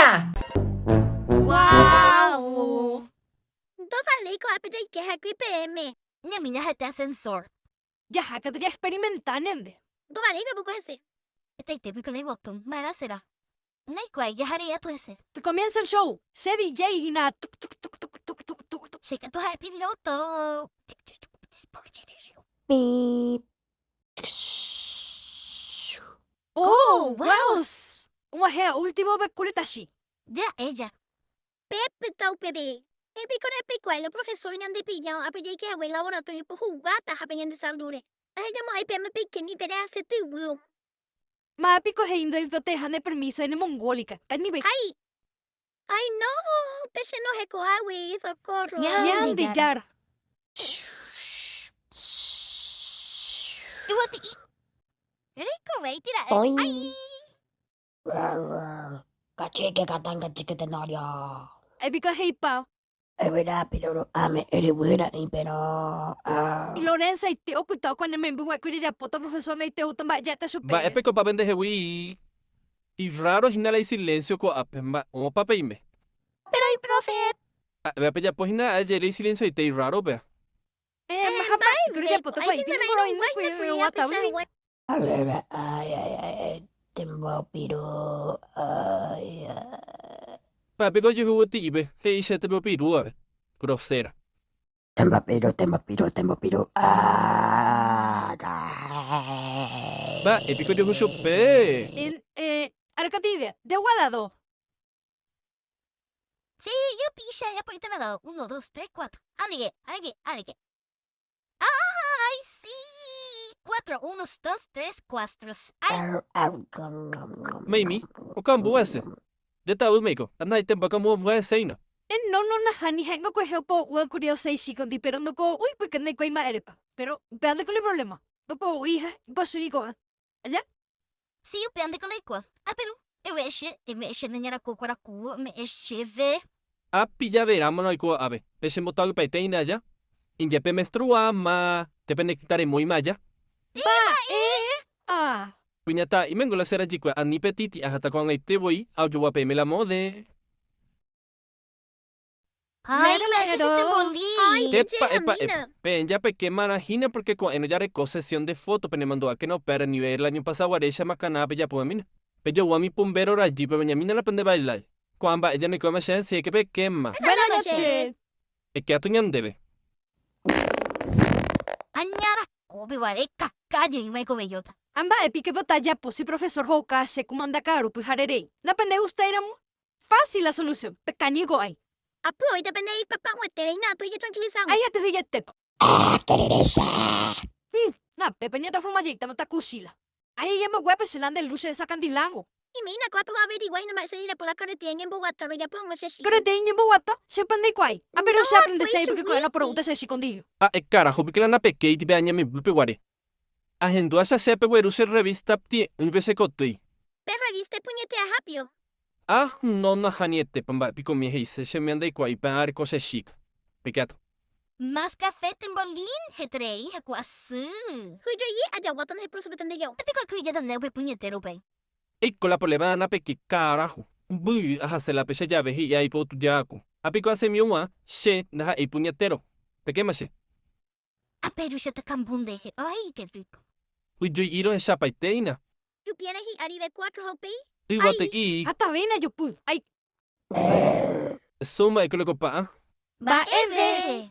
¡Ya! Guau! Ndovaléi ko'ápe jaike hague peẽme. Ñamiña hete ascensor. Jaha katu jaexperimenta nende. Ndovaléi pepuku hese. Hetaite piko la ibotón, ma'erã será. Ndaikuaái jaharei atu hese. Comienza el show, che DJ hína tuk tuk tuk tuk tuk tuk tuk tuk. Che katu ha'e piloto. Pip. Oh, Wells! Og̃uahẽ último vekúre tachi. Ja ella. Pepyta upeve. Piko repeikuaa lo profesor ñande pillao ápe jaike hague laboratorio pohuguáta ha pe ñande salúre. Ndahejamo'ãi peẽme peike ni pere asẽ tyvýo. Máva piko he'i ndoipoteha ne permiso ene mongólica. Tanive. Ay! Ay no! Pe che no hekohágui, socorro! Ñandejára. Yvoty'i. Reikovéiti ra'e. Ay! Kachíke katanga chiketenaria. Ay piko he'ipa. Yvyra piroru'ãme yryvýra iperõ. Lorenza ite opyta okua ne memby gua'ekue rejapóta profesor ndaite oúta mba'e ja'éta chupe. Mba'épe ko pape ndehegui irraro hína la isilencio ko'ápe, mba'ópa peime. Pero iprofe. Ha'éva pejapo hína ajere isilencio ite irraro pea. Eh, ha mba'éiko rejapóta ko aípi ningo roĩ nde oguatágui. Ay, ay, ay, tembopiru, ay, ay. Mba'épe ojehuvyti'ive he'i che tembopirúvape. Grosera. Tembopiru, tembopiru, tembopiru, ay, ay. Mba'e piko ojehu chupe? En, eh, araka'e idea, de aguadado. Sí, yo picha, ya por ahí dado. Uno, dos, tres, cuatro. Anigue, anigue, anigue. ¡Ay, sí! Cuatro, uno, dos, tres, cuatro. ¡Ay! Maimi, okambu ese. Ndetavy meiko, anaitémpa okambu ambue eséina. Eh, no, no, nahani, ha'éngo kuehe opo'úva kuri osẽ ichíkondi, péro ndopo'úi pórke ndaikuaái mba'érepa. Péro upéva ndéko la iprovléma. Ndopo'úi ha ipochy ko'ã. Aja? Sí, upéva ndéko la ikuaa. Ah, péro eme'ẽ che, eme'ẽ che ne ñaraku kuaraku, eme'ẽ chéve. Apilla verámono oiko ave, pe che mbotavypaite ine aja, injepe menstruáma, te pene kitaremóima aja. Mba'e? Ah. Kuñataĩ mengo la che rajykue ani pe titi ahata ko'ag̃aite voi ha ojogua peẽme la mode. Ay, la che te bolí. Epa, epa, epa. Peẽ japeke marã hína porque ko'ẽrõ jareko sesión de foto penemandu'áke no pe nivel año pasaguaréicha makana pejapomína. Pejogua mi pombéro rajýpe peñamína la pende bailái. Ko'ã mba'e janeko'ẽma che asíeke pekéma. Buena noche. Ekeatu ñandéve. Añara kópe kaka jeýma ikovellóta. Ha mba'e piko ipota japo si profesor ho'uka che kumanda ka'aru pyhare rei. Napendegustáiramo, fácil la solución, pekañy ko'ái. Apu oĩta pende ipapa'ũetereína toijetranquilizag̃ua. Ay atyhyjetépa. Ah, kererecha! Hmm, napépe ñatransforma jeýtama takuchíla. Ay amboguépe che la nde luz che desacandilávo. Iméina ko'ápe oaveriguáina mba'e che rerapo la karretéra ñemboguata rojapo hag̃ua che chico. Karretéra ñemboguata, chépa ndaikuaái. Ha péro No, che aprendeséi pues porque ko'ẽrõ aporogúta che chikondílo. Ha'e carajo piko la napekéiti pe añamemby guare. Ahendu acha che pegueru che revista tie'ỹpe che kotýi. Pe revista ipuñeteha pio. Ha no nahaniete pa mba'e piko mi he'ise che mi andaikuaái pe areko che chica. Pekeato. Más café tembolín, heterei ha ku'asy. Hyjoi ajaguáta nde prósopete nde jao. Pe teko kyhyjéta nde upe puñete rupe. Eiko la problema ana peke carajo. Mbyy ahase la pe che jave he'i aipo tujaku. Ha piko asemiuã che ndaha'éi puñetero. Pekéma che. Aperu che takambu ndehe. Ay, qué rico. Hyjoi rohechapaiteína. Jupiére hi'arive cuatro ha upéi. Yvate'i. Hatãvéna jopy. Ay. Suma eiko lekopa'a. Mba'eve.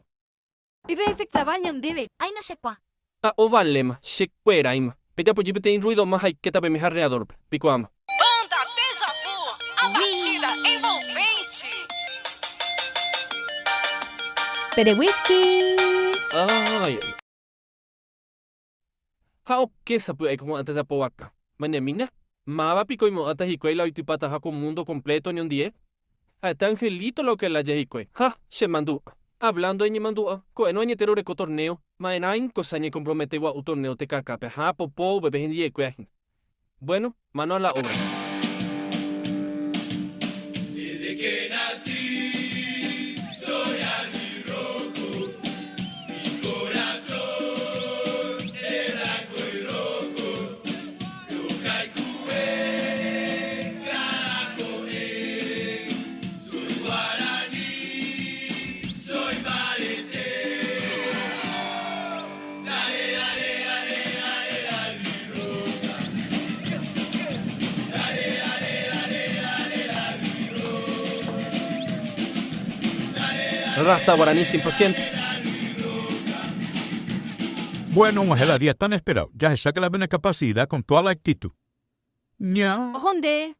Pipe infectava ñandéve. Ay, no che kua. Ha ovaléma, che kueráima. Pejapoji peteĩ ruido ma haikéta pe mi harreador-pe. Pikuaáma. Banda Deja Vu, a batida envolvente. Pere whisky. Ay, ay. Ha oke sapy'ái ko'ã tejapovaka. Mañamína, máva piko oimo'ãta hikuái la oitypataha ko mundo completo oñondie? Ha'ete angelito la oke lája hikuái. Ha, che mandu'a. Hablando de ñemandu'a, ko'ẽrõ añete roreko torneo, ma'erãiko che añekompromete gua'u torneo tekakápe ha apopo upépe hendiekue ahína. Bueno, mano a la obra. Desde que nací soy albirrojo, mi corazón es blanco y rojo, rohayhuve cada ko'ẽ. Raza guaraní 100%. Bueno, og̃uahẽ la día tan esperado, jahecháke la pene capacidad con toda la actitud. Ña. Oho nde.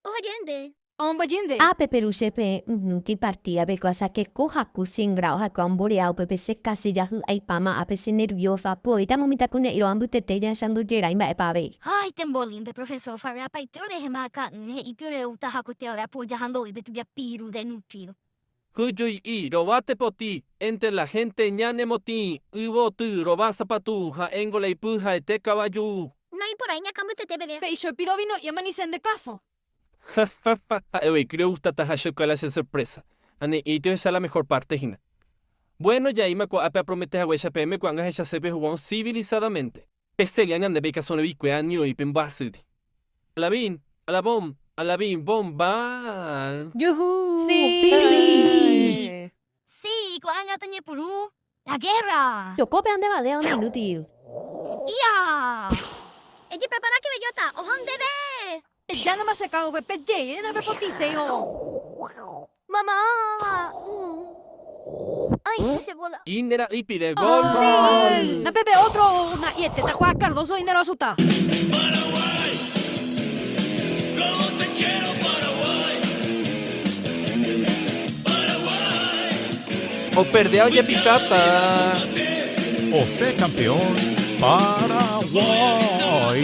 Oho jey nde. Ombojy nde. Ápe Peru che peẽ yhũ kipartida peko asakeko haku cien grado ha'ekue amborea upépe che casi jahy'aipáma ápe che nerviosa apovétamo mitãkuña'i ro'a mbytete jahecha ndojerái mba'épa avei. Ay, tembolínpe profesor Farré apaite orehema akã'ỹre he'i pe ore outaha ko tea ore apoja ha ndoúi pe tuja piru desnutrido. Hyjy'i, rovate potĩ, entre la gente ñane motĩ, yvoty, rova sapatu, ha'éngo la ipy ha'ete kavaju. Noĩporãi ñakã mbytete peve. Pe ichopirovi no'íma ni che nde káso. Ja, ja, ja, ha'e voi, creo gustataha chupe la che sorpresa. Ha ne'ĩti ohecha la mejor parte hína. Bueno, jaíma ko'ápe apromete haguéicha peẽme ko'ág̃a ahechase pehuguáũ civilizadamente. Peselia ñandéve ikasõrevikuéa ani oĩ pembyasýti. Alabín, alabom, alabín, bomba! Juhu! Sí! Sí! Sí, ko'ág̃a toñepyrũ la guerra! Jokópe ande badea una inútil. Ia! Ejepreparáke bellota, oho ndéve! Pejánoma che ka'upe, pejei, napepotiséi o. Mamá! Ay, che bola. Inde ra'y pire gol! Sí! Napépe otro na'iete, takuaa Cardozo dinero asuta. Paraguay, cómo te quiero Paraguay. Paraguay. Operdea ojepikáta. Osẽ campeón Paraguay.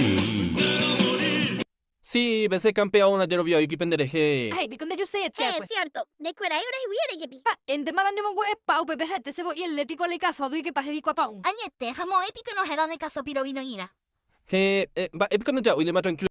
Sí, vese campeón ajerovia oiki penderehe. Ay, piko ndejuseiete He, akue. cierto, ndekuerái orehugui jepi. Pa, ende marandemongu'epa upépe ha'ete sevo'i eléctrico la ikasógui que paje vikuapa'ũ. Añete, ha mo'ẽ piko nohẽra ne kaso pirovi noĩrã. He, mba'e piko ndeja'úi lema tranquilo.